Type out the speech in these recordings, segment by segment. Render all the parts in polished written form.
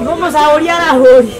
Igo omosae oria araborie.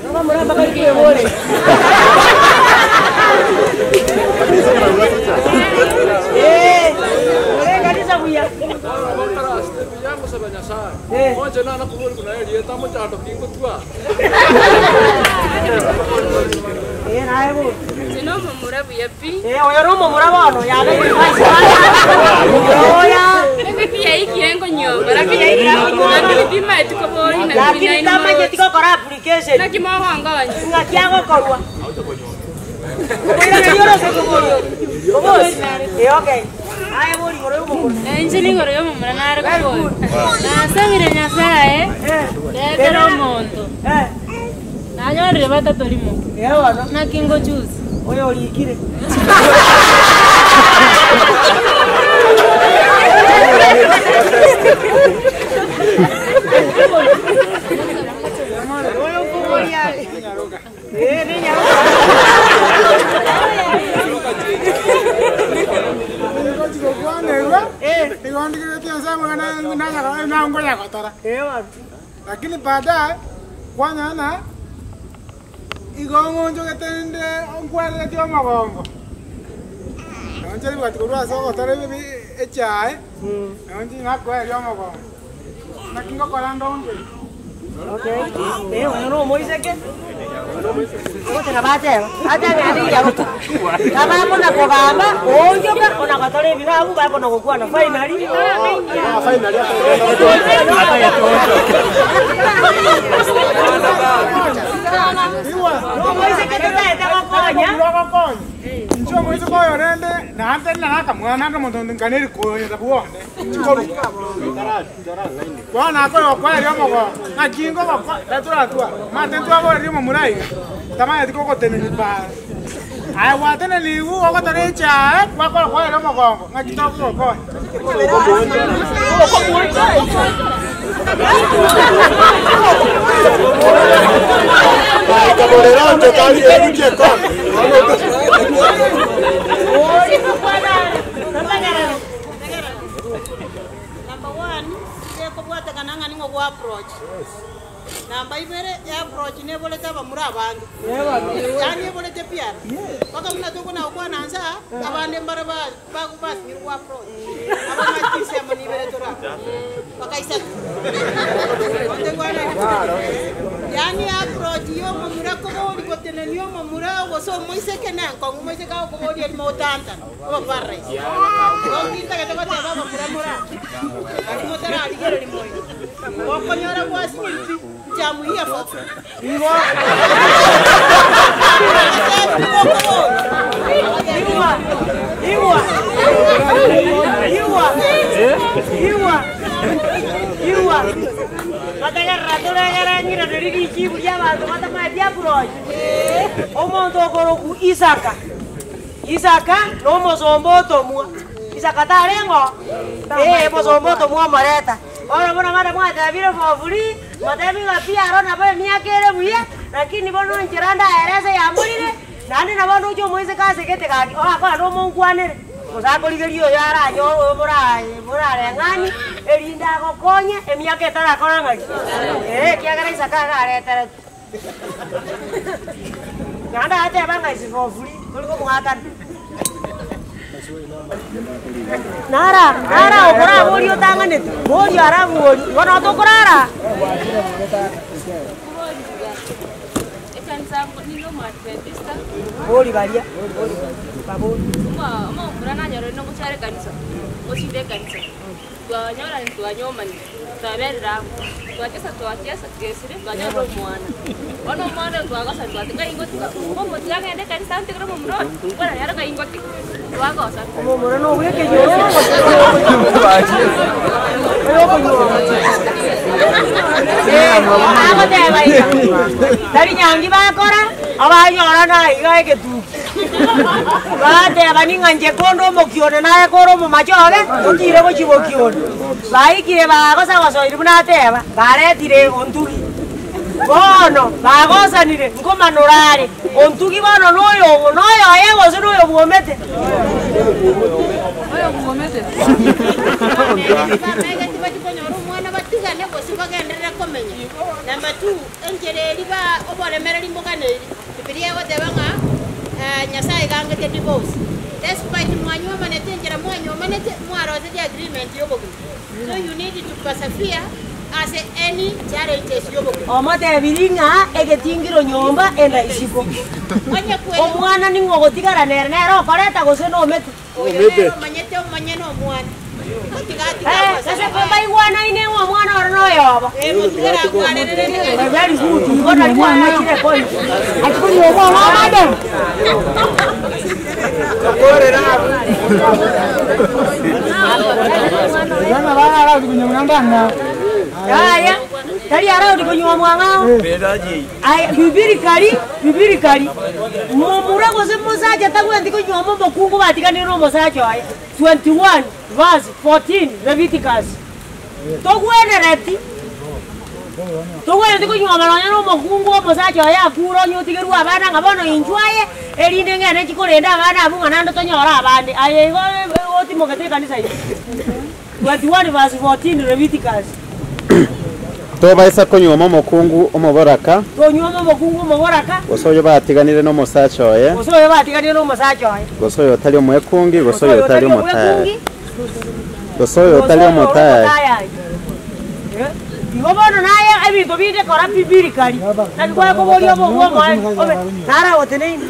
Abamura mbakari kweboria. Eh, ore ekanisa buya. Eh. Eh, naye bo. Inche nomomura buya pi. Eh, oyo nomomura bono, yabeire vice Oya. Ebibi yaikire nkonyomba, lakini Yaikire nkonyomba. lakini timaeti kobori naki Lakini nainwe tamanyeti gokora application. Naki mogonkonya. Ng'aki agokorwa. Okoiraneria ore ase okoboria. Obosi. Eh, okay. Aye bori igoro y'omomura. Inche nigoro y'omomura nare kobori. Nasabire Nyasaye, ndetere omonto. Eh, Nanyorire batato rimo. eh bono. Naki ngochusa. Oyo orikire. Oyo okoboria are. Eh, nenyaroka. Gokwanerwa, Eh. igo ndigeretie nse amang'ana nanya- nangonya gotora. Eh, bono. Lakini baadaye kwanyana igo ng'onchogete nde nkwereretie omogongo nonche ribwati korwa ase ogotora ebi echae nonche nakoeria omogongo naki ngokora ndonge Okay. Eh, oyo nomoiseke. Ogotera bateba. Bateba ande yaruta. Tabako na kogamba, oonjoka ona gotora ebirabu bako na gokwana finally. iwa Nomoiseke tutaete gokonya. gokonya inche omoiseke oyo rende naante nanakamwana nde omonto nkaneri koyeta bwonde chikoruka bono nakoyokoeria omogongo naki ngogoko taturatwa mate ntwaboreria omomura iga tamanyeti kogotenenia para aye gwateneniwu ogotora echae gwakora koeria omogongo ng'aki tokogokonya Ori gokwana. Namanyararo. Number one, gekobwatekana ng'a ning'o gwa approach. Namba ibere, ya approach neborete abamura abange. Yaani eborete piara. Mpaka buna tokona gokwana nsa, abande mbare ba- ba- basinyire gwa approach. Abang'aki ensemo nibere tora. Mpaka isato. Otegwana Yaani approach ya omomura kobori gotenenia omomura gose omoiseke na enkong'u omoiseke agokoboria erimo otantana, obaparerese. Gokintagete goteba abamura mora, bari motararigereria moino. Gokonyora gwasinyiri pi, inche am here for free. Igwa. Igwa. Igwa. Igwa. Igwa. Bategerera toregere ng'ina neri richibu ria abanto batamaeti approach. Omonto okoroku Isaka. Isaka nomosomba otomwa. Isaka tarengo? Eh, mosomba otomwa omoreta. Bono buna mara mwatebire for free, motebie ng'a piaro nabo emiaka ere buya, lakini bono enchera ndaerese yamborire, naende nabo ndoche omoiseke asegete gaki, oakora nomonkwanere, gose akorigeria oyo aranyore oyo morae morareng'ani, erinde agokonye emiaka etarakora ng'aki, eh ekiagera Isaka iga areteretwe. Naende agateba ng'a is for free, tori komoakana. Nara, nara okoraboria otang'aneti, boria araborie, bono tokorara. Ekanisa nigo omoadventista. Bori baria, bori babori. Omomura nanyorire nogochara ekanisa, gochinde ekanisa. Twanyorani twanyomani, twaberera amo. Twachesa twachesa tugesire twanyora omwana. Bono omwana oyo twagosana twateka ingotiga. Omotiga agende ekanisa antigere omomura oyo, bwana nere kai ingotiga. Twagosana. Omomura nobweke agoteba iga tari nyangi bakora abanyora na iga egetuki bateba ning'a inche konde omokione naye kore omomachoge totire gochia bokione baikire bagosagosoiri buna ateba baretire ontugi. Bono bagosanire, nkomanora are, Ontugi bono noyong'o, noyoye gose noyobwomete? Bamegeti batikonyora omwana batigane gose bagenderere komenya. Number two, enchera eria ba oboremereri mboganeiri, Bibilia egoteba ng'a Nyasaye iga angete divorce. Despite mwanywomanete enchera mwanywomanete, mwarosetie agreement ya obogima. So you need to persevere ase any challenges y'obogima. Omotebirie ng'a egetingiro nyomba enda isiko. Onye kweri Omwana ning'o ogotigara nere, nere okoreta gose nomete? oyo nere omanyete omonyene omwana. Otiga atiga Eh, agwasare gose bwango. mbaigwanaine ng'a omwana oro noyobo. Eh, motigere agwarerere nigo. Very good. Igo nari kwang'achire point. Achikonywa omwana madam. Yaya, tari allowed konywa omwang'ao. Aya, bibirikari, bibirikari. Momura gose mosacha tagwenereti konywa omokungu batiganire na omosacha oye. 21 verse 14 Leviticus. Togwenereti, togwenereti konyuoma nonya na omokungu omosacha oye akure onye otigerwe abana ng'a bono inchuo aye, erinde ng'ende nchikorenda abana abwo ng'a naende tonyore abande. Aye igo otimogete ekanisa ime. 21 verse 14 Leviticus. Tobaisa konyuoma omokungu omoboraka. Tonyuoma omokungu omoboraka. Gose oyo batiganire nomosacha oye. Gose oyo batiganire nomosacha oye. Gose oyo otari omwekungi, gose Gose oyo oyo otari otari omotayari. omwekungi. Gose oyo Gose otari oyo ore omotayari. omotayari. Igo bono naye ebinto binde kora bibirikari, naki kwaye koboria obo bw'omoerio, obe naragoteneine,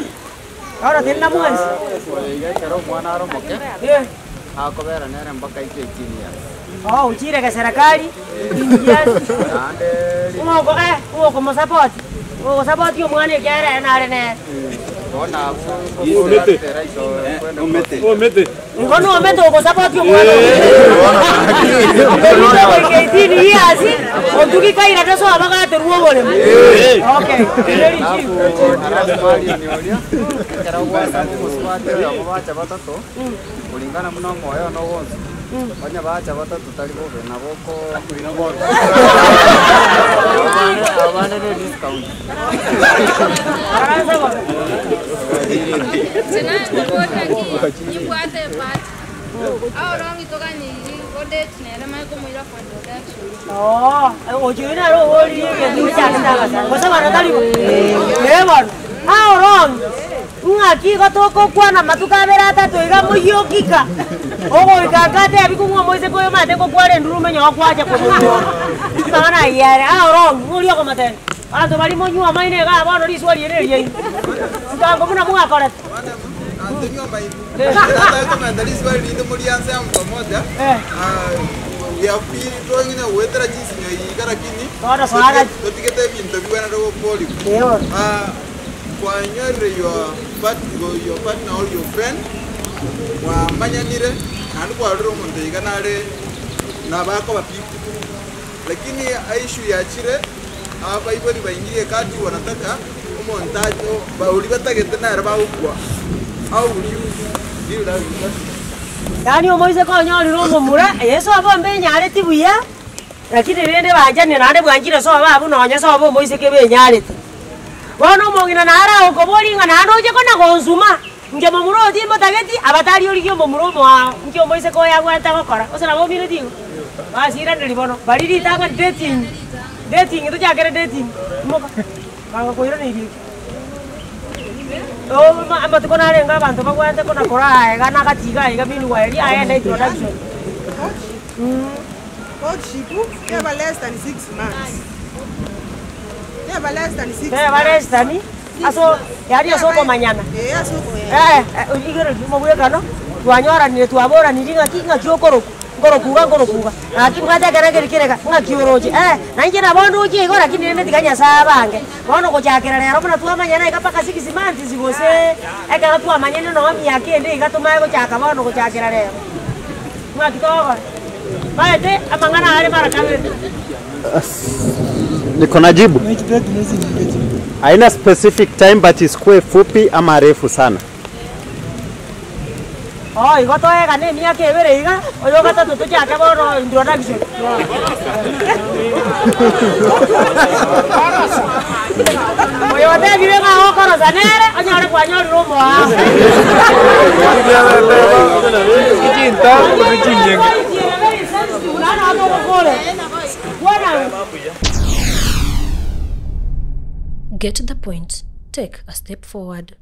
naragotenena mwensi. Iga ekero omwana are omoke, Eh. akobera nere mpaka aike 18 years. Oh, ochire geserekari, yes. Naende Ng'oko eh, ng'okomosapoti, ng'ogosapoti omwana ekiagera ere nare nere. bono abwo omete right Omete. Igo nomete ogosapoti omwana oyo. Erinde goika 18 years, otugi kaira tosoa bagaterwa oboremo. Okay, ere richibu. Alafu Marion oria ekero gwasaba omosubati oyomo bacha batato kulingana buna omoyo one ogonsu onye bacha batato tari bobe nabo oko abande ne discount. Aranse bobe. Inche nakoboria naki nimbwate ebahati aorongi toganiri godate nere manye komoira for introduction. Oo, oyo nere oboririe egento gochakete agasaro, gose bono tari bo? Ee bono, aorongi, ng'aki igo togokwana amatuko abere atato iga moyokika, ogoika nka atebi kong'u omoiseke oyo omanyete ngokwana enduru omenye okwacha komonyuoma. Amang'ana ayio are, aorongi, ng'o oria okomotebia, abanto baria monyuomaine igaa bono riswali eri neriaino, ntango buna mwakorete. Bono soa gati. Ee bono. Kwanyorire your your partner or your friend mwamanyanire naende kwarorire omonto iga nare nabakoba pi lakini issue yachire abaibori baingirie ekati wanataka omonto ache oria batagete nere bagokwa how will you deal that with that? Yaani omoiseke onyorire omomura, eye sobo mbenyareti buya, lakini rende banchanire naende bwanchire sobo abwo nonye sobo omoiseke benyarete. Bono omong'ina nare agokoboria ng'a naende oche kona gonsuma, inche momura oyo timotageti, abatari origie omomura omoao, inki omoiseke oyo abwenerete gokora, gose nabo omineti igo? Basi iraneria bono, baria ritang'ani dating, dating tochakere dating, imoka, banga koiraneria ekio. Amatuko narenge abanto babwenerete kona koraa iga na agati iga iga meanwhile riaye introduction. Courtship teba less than 6 months. Teba less than 6 Teba less than aso yaani ase okomanyana. Eh, ase okomanyana. Eh, igere mobwekano twanyoranire twaboraniri ng'aki ng'aki okoroku nkorokuga nkorokuga naki mbwate ekero ekeri kereka ng'aki oroche eh nainche nabo ndoche igo lakini rende tiga Nyasaye abange. Bono gochakera rero buna twamanyana iga mpaka 6 months gose ekero twamanyane nonye emiaka ende iga tomanye gochaka bono gochakera rero. Ng'aki togokora? Maete amang'ana are mara kabere. Niko na jibu. Haina specific time but isikuwe fupi ama refu sana. Oh, igo toegane emiaka ebere iga, oyo gatato tochake bono introduction. Oyo otebire ng'a okorosa nere, onyore kwanyorire omoao. Get the point, take a step forward.